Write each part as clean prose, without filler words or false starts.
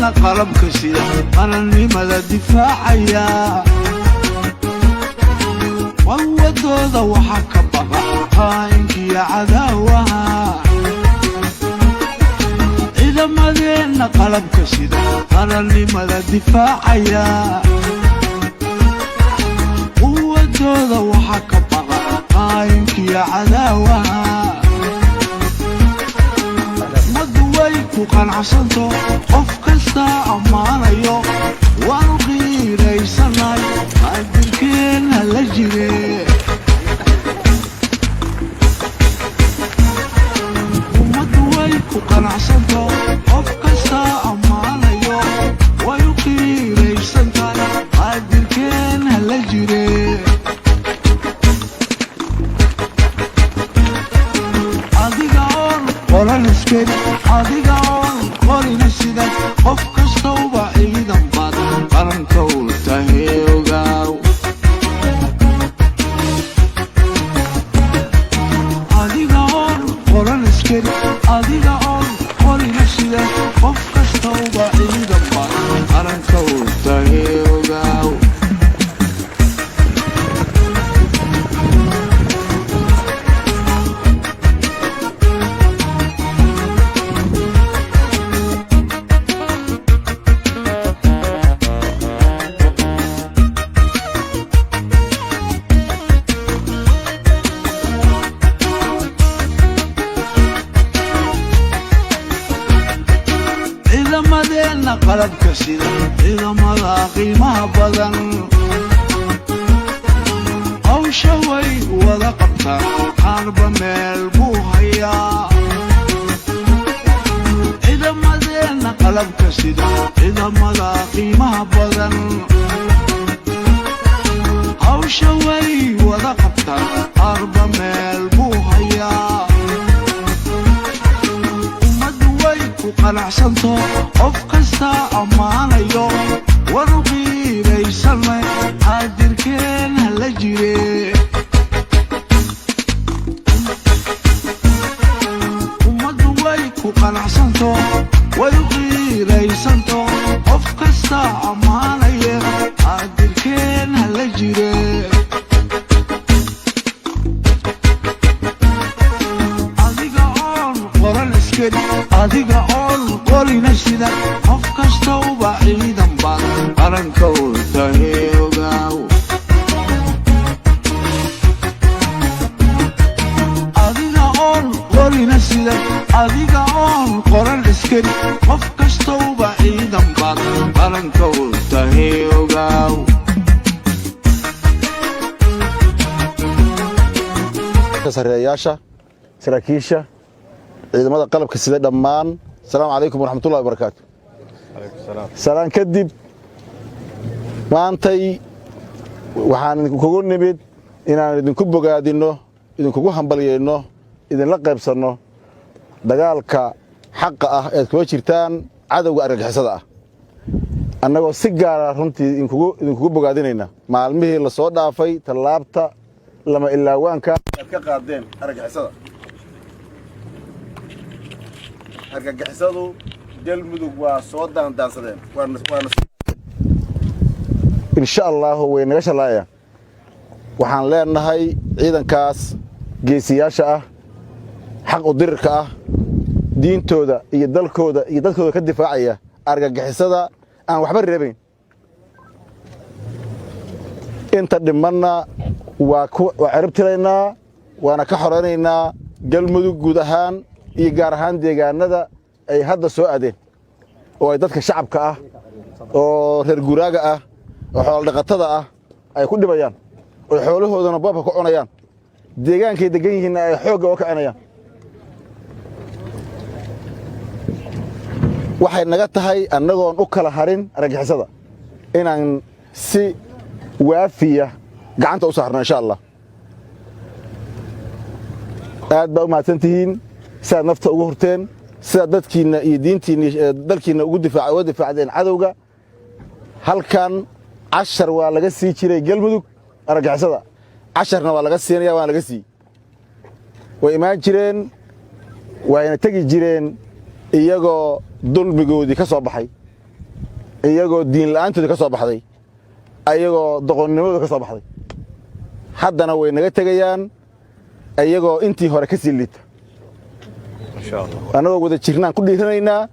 Ciidamadeenna qalabka sida, qarannimada difaacaya, quwadooda waxa ka baqa qaa'inkiyo cadaawaha. Ciidamadeenna qalabka sida, qarannimada difaacaya, quwadooda waxa ka baqa qaa'inkiyo cadaawaha. Ummaddu way ku qanacsanto, qof kasta ammaanayo, waanu qiiraysanay, qaadirkeenna la jire. Ummaddu way ku qanacsanto, qof kasta ammaanayo, way u qiiraysantahay, qaadirkeenna la jire. Adiga oon qoran askari, adiga oon qorina sida, qof kastauba ciidan baad qaranka u tahay, ogaaw. Adiga oon qoran askari, adiga oon qorina sida, qof kastauba ciidan baad qaranka u tahay, ogaaw. Ciidamadeenna qalabka sida, ciidamada qiimaha badan, hawsha way wada qabtaan, qaarba meel buu hayaa. Ciidamadeenna qalabka sida, ciidamada qiimaha badan, hawsha way wada qabtaan, qaarba meel buu hayaa. Ummaddu way ku qanacsanto, qof kasta ammaanayo, waanu qiiraysanay, qaadirkeen hala jire. Ummaddu way ku qanacsanto, way u qiiraysanto, qof kasta ammaanaya, qaadirkeen hala jire. Adiga oon qoran askari, adiga oon qorina sida, qof kastauba ciidan baad qaranka u tahay, ogaaw. Adiga oon qorina sida, adiga oon qoran askari, qof kastauba ciidan baad qaranka u tahay, ogaaw. Sareeyaasha, saraakiisha ciidamada qalabka sida dhammaan, asalaamu calaykum waraxmatullahi wabarakaatu. Salaan kadib, maantay waxaan idinkugu nimid inaan idinku bogaadinno, idinkugu hambalyayno, idinla qaybsanno dagaalka xaqa ah eed kula jirtaan cadowga argagixisada ah, annagoo si gaara runtii idinkugu bogaadinayna maalmihii la soo dhaafay tallaabta lama ilaawaanka aad ka qaadeen argagixisada. Argagixisadu Galmudug waa soo daandaansadeen, waana insha Allaahu way naga shallaayaan. Waxaan leenahay ciidankaas geesiyaasha ah, xaq u dirirka ah, diintooda iyo dalkooda iyo dadkooda ka difaacaya argagixisada aan waxba reebayn, inta dhimanna waa cirib tiraynaa, waana ka xoraynaynaa Galmudug guud ahaan iyo gaar ahaan deegaanada ay hadda soo aadeen oo ay dadka shacabka ah oo reer guuraaga ah oo xoolodhaqatada ah ay ku dhibayaan, oy xoolahoodana boobka ku cunayaan, deegaankay deggan yihiinna ay xoogga uga kicinayaan. Waxay naga tahay annagoon u kala harin argagixisada inaan si waafiya gacanta u saarno, insha Allah. Aad baa u mahadsan tihiin sidaad nafta ugu hurteen, sidaad dadkiinna iyo diintiinna, dalkiinna uga difaacdeen cadowga. Halkan cashar waa laga sii jiray Galmudug argagixisada, casharna waa laga siinaya, waana laga siiyey. Way imaan jireen, wayna tegi jireen iyagoo dulmigoodii ka soo baxay. Iyagoo diin la'aantooda ka soo baxday, ayagoo doqonnimadooda ka soo baxday, haddana way naga tegayaan iyagoo intii hore ka sii liita. Annagoo wada jirnaan ku dhiiranaynaa,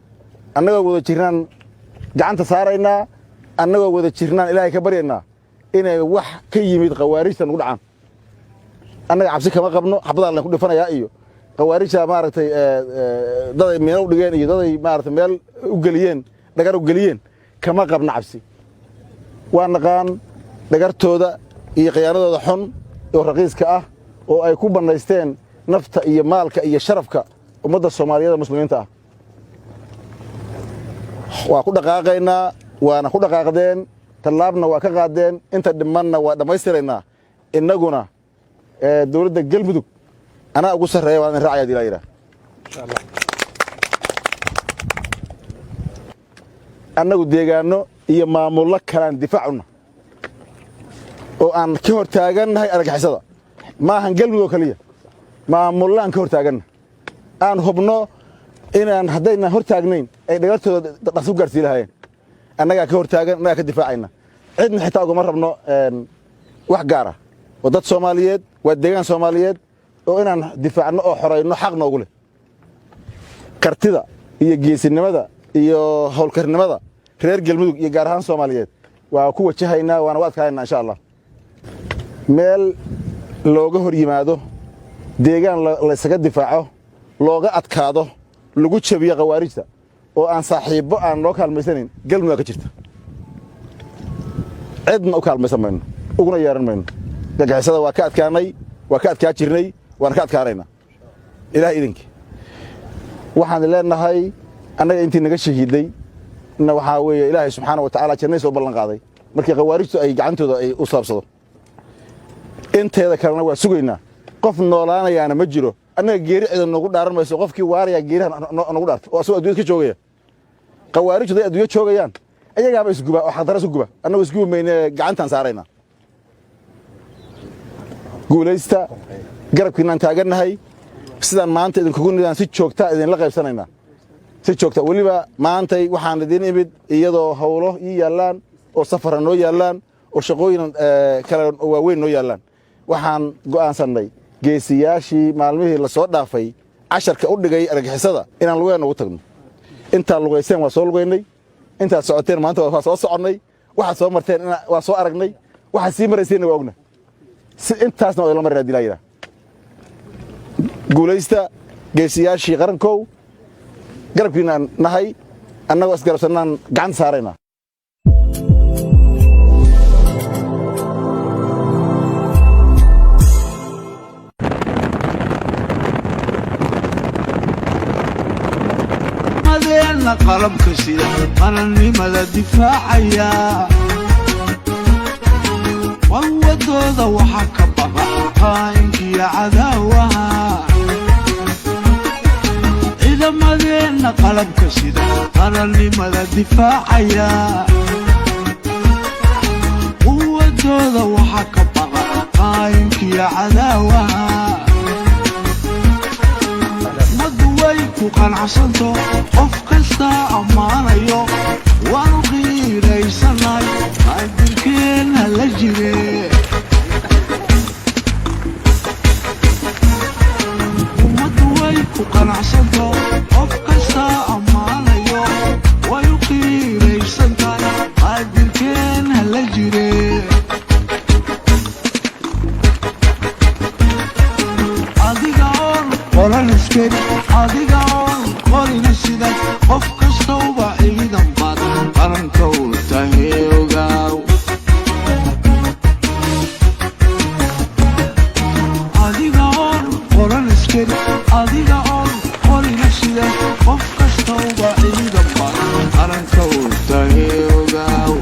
annagoo wada jirnaan gacanta saaraynaa, annagoo wada jirnaan Ilaahay ka baryaynaa inay wax ka yimid khawaarijta nugu dhacaan. Annaga cabsi kama qabno. Xabadaa layn ku dhifanayaa iyo khawaarijta maaragtay daday miino u dhigeen iyo daday maaragtay meel u geliyeen, dhagar u geliyeen, kama qabno cabsi. Waa naqaan dhagartooda iyo khiyaanadooda xun oo raqiiska ah oo ay ku bannaysteen nafta iyo maalka iyo sharafka ummadda Soomaaliyeed ee Muslimiinta ah. Waa ku dhaqaaqaynaa, waana ku dhaqaaqdeen, tallaabna waa ka qaadeen, inta dhimanna waa dhammaystiraynaa. Innaguna dowladda Galmudug anaa ugu sarreeya, waan idin raacaya hadii laa yidhaah. Annagu deegaanno iyo maamullo kalaan difaacuna oo aan ka hor taagannahay argagixisada. Maahan Galmudug oo keliya, maamullaan ka hor taaganna aan hubno inaan haddaynan hor taagnayn ay dhagartooda dhaqso ku gaarsii lahaayeen. Annagaa ka hor taagan, annagaa ka difaacayna. Cidna xitaa ugama rabno wax gaara. Waa dad Soomaaliyeed, waa deegaan Soomaaliyeed oo inaan difaacno oo xorayno xaq noogu leh. Kartida iyo geesinimada iyo howlkarnimada reer Galmudug iyo gaar ahaan Soomaaliyeed waa ku wajahaynaa, waana u adkaanaynaa, insha Allah. Meel looga hor yimaado, deegaan laysaga difaaco, looga adkaado, lagu jabiyo khawaarijta oo aan saaxiibbo aan loo kaalmaysanayn Galmudug ka jirta. Cidna u kaalmaysan mayno, uguna yeeran mayno. Gagixisada waa ka adkaanay, waa ka adkaa jirnay, waana ka adkaanaynaa Ilaah idinkii. Waxaan leenahay annaga intii naga shahiiday na waxaa weeye Ilaahay subxaana wa tacaala jannay soo ballan qaaday markii khawaarijtu ay gacantooda ay u saabsado. Inteeda kalena waa sugaynaa. Qof noolaanayaana ma jiro. Annaga geeri cida noogu dhaaran mayso. Qofkii waarayaa geeriha nagu dhaarto oo asagoo addunyada ka joogaya. Khawaarijtu haday addunya joogayaan, ayagaaba isguba oo xaqdarra isu guba. Annagu isgubi mayne, gacantaan saaraynaa. Guulaysta, garabkiinaan taagannahay. Sidaan maanta idinkugu nidaan si joogtaa idinla qaybsanaynaa, si joogta weliba. Maantay waxaan idin imid iyadoo howlo ii yaallaan oo safara noo yaallaan oo shaqooyin kale oo waaweyn noo yaallaan. Waxaan go'aansannay geesiyaashii maalmihii la soo dhaafay casharka u dhigay argagixisada inaan lugeen ugu tagno. Intaad lugayseen waa soo lugaynay, intaad socoteen maanta waa soo soconnay, waxaad soo marteen waa soo aragnay, waxaad sii marayseenna waa ogna. Si intaasna waa idinla marina hadii laa yidhaah. Guulaysta geesiyaashii qarankow, garabkiinaan nahay. Annagoo isgarabsannaan gacanta saaraynaa. Madeena qalabka sida qarannimada difaacaya, quwadooda waxa ka baqa qaa'inkiyo cadaawaha. Ciidamadeenna qalabka sida qarannimada difaacaya, quwadooda waxa ka baqa qaa'inkiyo cadaawaha. Ummaddu way ku qanacsanto, qof kasta ammaanayo, waanu qiiraysanay qaadirkeenna la jire. Ummaddu way ku qanacsanto, qof kasta ammaanayo, way u qiiraysantahay qaadirkeenna la jire. Adiga oon qolan askari, adiga oon qorina sida, qof kastowba ciidan baad qaranka u tahay, ogaaw. Adiga oon qolan askari, adiga oon qorina sida, qof kastowba ciidan baad qaranka u tahay, ogaaw.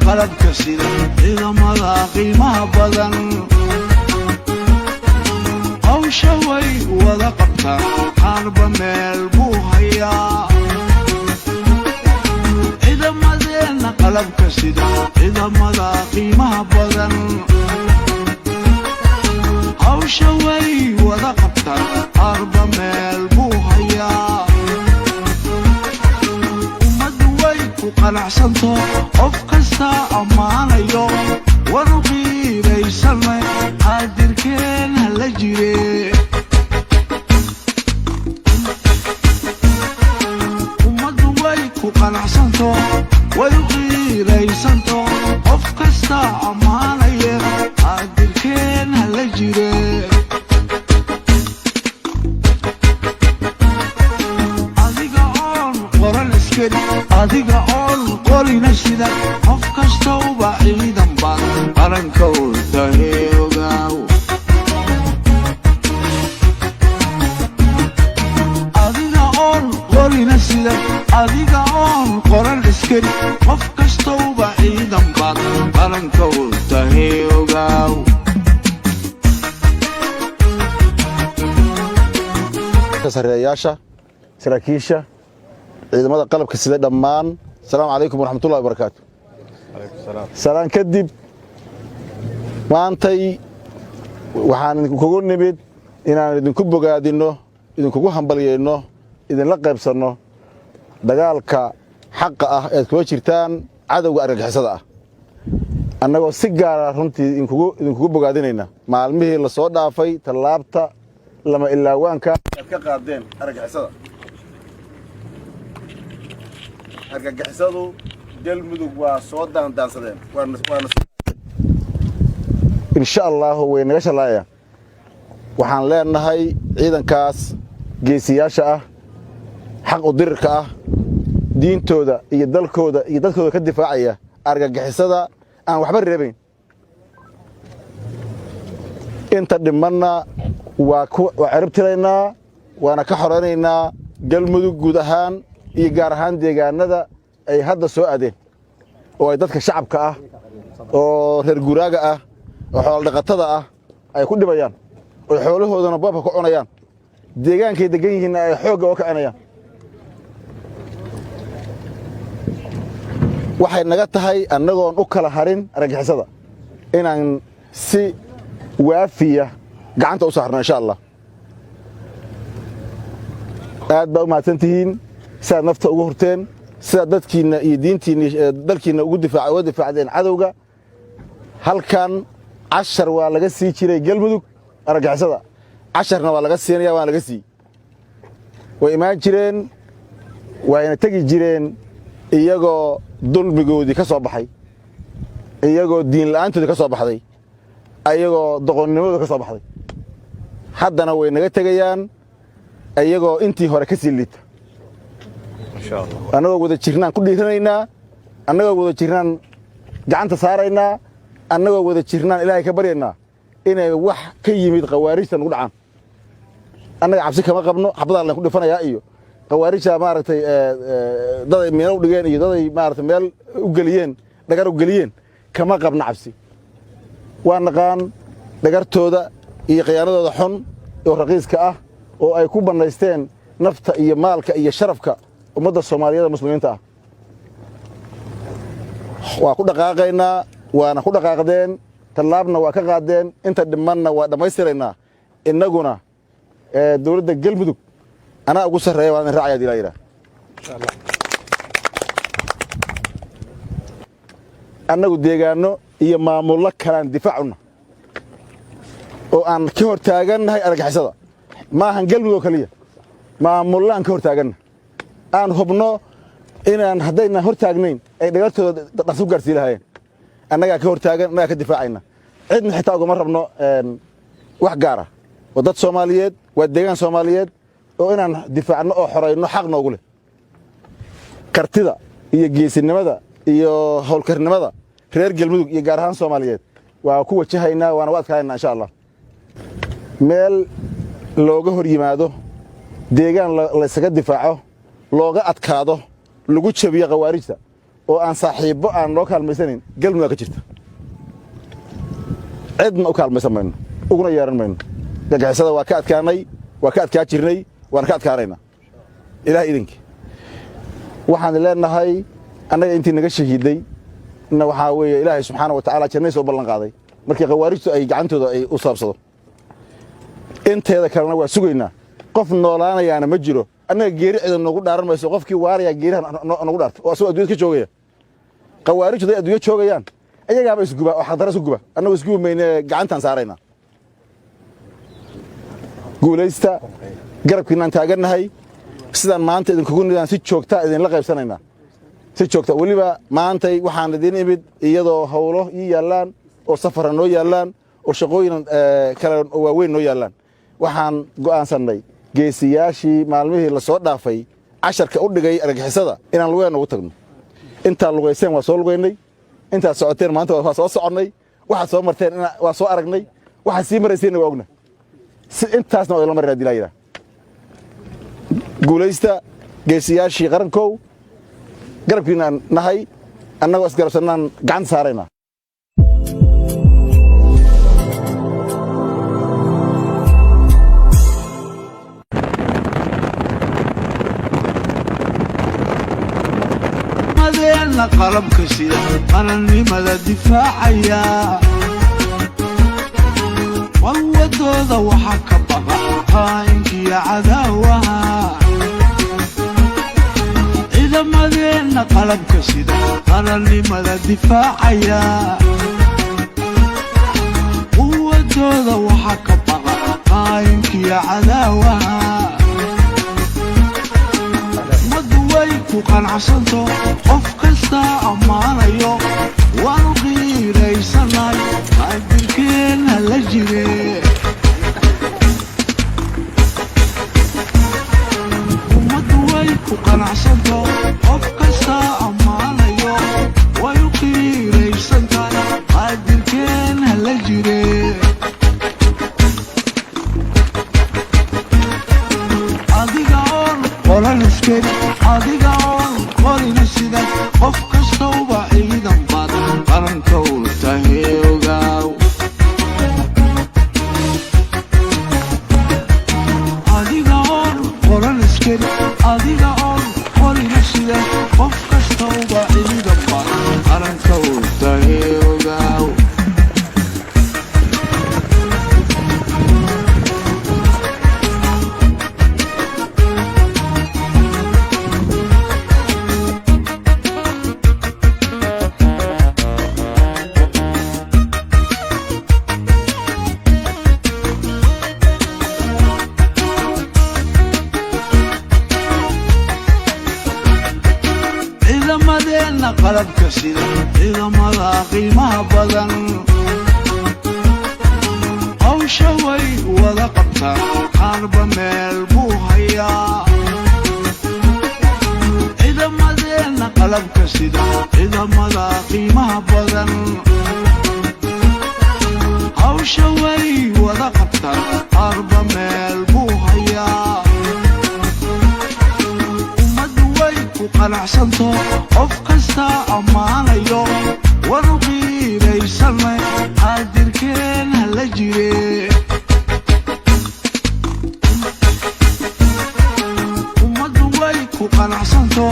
Qalabka sida, ciidamada qiimaha badan, hawsha way wada qabtaan, qaarba meel buu hayaa. Ciidamadeenna qalabka sida, ciidamada qiimaha badan, hawsha way wada qabtaan, qaarba meel buu hayaa. Ummaddu way ku qanacsanto, qof kasta ammaanayo, wanu qiiraysanay, qaadirkeen hala jire. Ummaddu way ku qanacsanto, way u qiiraysanto, qof kasta ammaanaya, qaadirkeen hala jire. Adiga oon qoran askari, adiga oon qorina sida, qof kastauba ciidan baad qaranka u tahay, ogaaw. Adiga oon qorina sida, adiga oon qoran askari, qof kastauba ciidan baad qaranka u tahay, ogaaw. Sareeyaasha, saraakiisha ciidamada qalabka sida dhammaan, asalaamu calaykum waraxmatullahi wabarakaatu. Salaan kadib, maantay waxaan idinkugu nimid inaan idinku bogaadinno, idinkugu hambalyayno, idinla qaybsanno dagaalka xaqa ah ead kula jirtaan cadowga argagixisada ah, annagoo si gaara runtii idinkugu bogaadinayna maalmihii la soo dhaafay tallaabta lama ilaawaanka aad ka qaadeen argagixisada. Argagixisadu Galmudug waa soo daandaansadeen, waana insha Allaahu way naga shallaayayaan. Waxaan leenahay ciidankaas geesiyaasha ah, xaq u dirirka ah, diintooda iyo dalkooda iyo dadkooda ka difaacaya argagixisada aan waxba reebayn, inta dhimanna waa cirib tiraynaa, waana ka xoraynaynaa Galmudug guud ahaan iyo gaar ahaan deegaanada ay hadda soo aadeen oo ay dadka shacabka ah oo reer guuraaga ah oo xoolodhaqatada ah ay ku dhibayaan, oy xoolahoodana boobka ku cunayaan, deegaankay deggan yihiinna ay xoogga oo kicinayaan. Waxay naga tahay annagoon u kala harin argagixisada inaan si waafiya gacanta u saarno, insha Allah. Aad baa u mahadsan tihiin sidaad nafta ugu hurteen, sidaad dadkiinna iyo diintiinna, dalkiinna uga difaacdeen cadowga. Halkan cashar waa laga sii jiray Galmudug argagixisada, casharna waa laga siinaya, waana laga siiyey. Way imaan jireen, wayna tegi jireen iyagoo dulmigoodii ka soo baxay, iyagoo diin la'aantoodii ka soo baxday, ayagoo doqonnimadooda ka soo baxday. Haddana way naga tegayaan iyagoo intii hore ka sii liita. Annagoo wada jirnaan ku dhiiranaynaa, annagoo wada jirnaan gacanta saaraynaa, annagoo wada jirnaan Ilaahay ka baryaynaa inay wax ka yimid khawaarijta nugu dhacaan. Annaga cabsi kama qabno xabadaa layn ku dhifanayaa iyo khawaarijta maaragtay daday miino u dhigeen iyo daday maaragtay meel u geliyeen, dhagar u geliyeen, kama qabno cabsi. Waa naqaan dhagartooda iyo khiyaanadooda xun oo raqiiska ah oo ay ku bannaysteen nafta iyo maalka iyo sharafka ummadda Soomaaliyeed ee muslimiinta ah. Waa ku dhaqaaqaynaa, waana ku dhaqaaqdeen, tallaabna waa ka qaadeen, inta dhimanna waa dhammaystiraynaa. Innaguna dowladda Galmudug anaa ugu sarreeya, waan idin raacaya hadii laa yidhaah. Annagu deegaanno iyo maamullo kalaan difaacuna oo aan ka hor taagannahay argagixisada. Maahan Galmudug oo keliya, maamullaan ka hor taaganna aan hubno inaan haddaynan hor taagnayn ay dhagartooda dhaqso ku gaarsii lahaayeen. Annagaa ka hor taagan, annagaa ka difaacayna, cidna xitaa ugama rabno wax gaara. Waa dad Soomaaliyeed, waa deegaan Soomaaliyeed oo inaan difaacno oo xorayno xaq noogu leh. Kartida iyo geesinimada iyo howlkarnimada reer Galmudug iyo gaar ahaan Soomaaliyeed waa ku wajahaynaa, waana u adkaanaynaa, insha Allah. Meel looga hor yimaado, deegaan laysaga difaaco, looga adkaado, lagu jabiyo khawaarijta Oo aan saaxiibbo aan loo kaalmaysanayn Galmudug ka jirta. Cidna u kaalmaysan mayno, uguna yeeran mayno. Gagixisada waa ka adkaanay, waa ka adkaa jirnay, waana ka adkaanaynaa, Ilaah idinkii. Waxaan leenahay annaga intii naga shahiiday na waxaa weeye Ilaahay subxaana wa tacaala jannay soo ballan qaaday markii khawaarijtu ay gacantooda ay u saabsado. Inteeda kalena waa sugaynaa. Qof noolaanayaana ma jiro. Annaga geeri cida noogu dhaaran mayso. Qofkii waarayaa geeriha noogu dhaarto oo asagoo addunyada ka joogaya. Khawaarijtu day adduunyo joogayaan, ayagaaba isguba oo xaqdarra isku guba. Annagu isgubi mayne, gacantaan saaraynaa. Guulaysta, garabkiinaan taagannahay. Sidaan maanta idinkugu nidaan si joogtaa idinla qaybsanaynaa, si joogta weliba. Maantay waxaan idin imid iyadoo howlo ii yaallaan oo safara noo yaallaan oo shaqooyin kale oo waaweyn noo yaallaan. Waxaan go'aansannay geesiyaashii maalmihii la soo dhaafay casharka u dhigay argagixisada inaan lugeen ugu tagno. Intaad lugayseen waa soo lugaynay, intaad socoteen maanta waa soo soconnay, waxaad soo marteen waa soo aragnay, waxaad sii marayseenna waa ogna. Si intaasna waa idinla marina hadii laa yidhaah. Guulaysta, geesiyaashii qarankow. Garabkiinaan nahay, annagoo isgarabsannaan gacanta saaraynaa. Madeena qalabka sida, qarannimada difaacaya, quwadooda waxa ka baqa qaa'inkiyo cadaawaha. Ciidamadeenna qalabka sida, qarannimada difaacaya, quwadooda waxa ka baqa qaa'inkiyo cadaawaha. Ummaddu way ku qanacsanto, qof kasta ammaanayo, waanu qiiraysanay, qaadirkeenna la jire. Ummaddu way ku qanacsanto, qof kasta ammaanayo, way u qiiraysantahay, qaadirkeenna la jire. Adiga oon qoran askari, adiga oon qorina sida, qof kastowba ciidan baad qaranka u tahay, ogaaw. Adiga oon qoran askari, adiga oon qorina sida, qof kastowba ciidan baad qaranka u tahay, ogaaw. Ciidamadeenna qalabka sida, ciidamada qiimaha badan, hawsha way wada qabtaan, qaarba meel buu hayaa. Ciidamadeenna qalabka sida, ciidamada qiimaha badan, hawsha way wada qabtaan, qaarba meel buu hayaa. Ummaddu way ku qanacsanto, qof kasta ammaanayo, waanu qiiraysanay, qaadirkeen hala jire. Ummaddu way ku qanacsanto,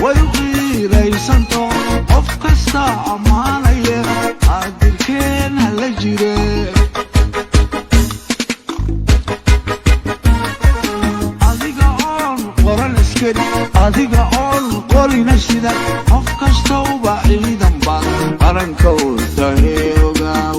way u qiiraysanto, qof kasta ammaanaya, qaadirkeen hala jire. Adiga oon qoran askari, adiga oon qorina sida, qof kastowba ciidan baad qaranka u tahay, ogaaw.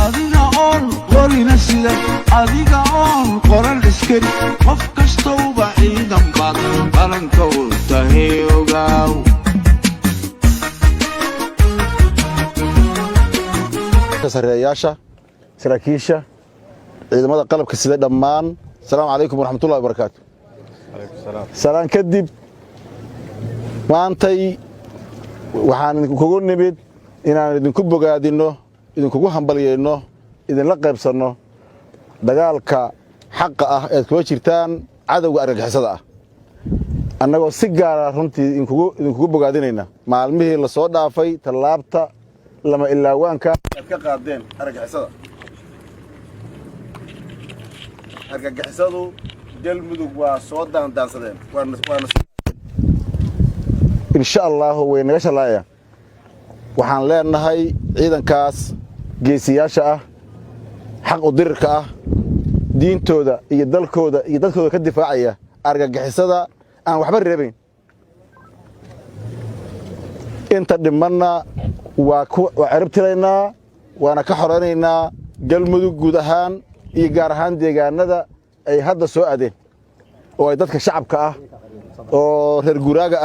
Adiga oon qorina sida, adiga oon qoran askari, qof kastowba ciidan baad qaranka u tahay, ogaaw. Sareeyaasha, saraakiisha ciidamada qalabka sida dhammaan, asalaamu calaykum waraxmatullahi wabarakaatu. Salaan kadib, maantay waxaan idinkugu nimid inaan idinku bogaadinno, idinkugu hambalyayno, idinla qaybsanno dagaalka xaqa ah eed kula jirtaan cadowga argagixisada ah. Annagoo si gaara runtii idinkugu bogaadinayna maalmihii la soo dhaafay tallaabta lama ilaawaanka aad ka qaadeen argagixisada. Argagixisadu Galmudug waa soo daandaansadeen, waana insha Allaahu way naga shallaayayaan. Waxaan leenahay ciidankaas geesiyaasha ah, xaq u dirirka ah, diintooda iyo dalkooda iyo dadkooda ka difaacaya argagixisada aan waxba reebayn. Inta dhimanna waa ciribtiraynaa, waana ka xoraynaynaa Galmudug guud ahaan iyo gaar ahaan deegaanada ay hadda soo aadeen oo ay dadka shacabka ah oo reer guuraaga ah.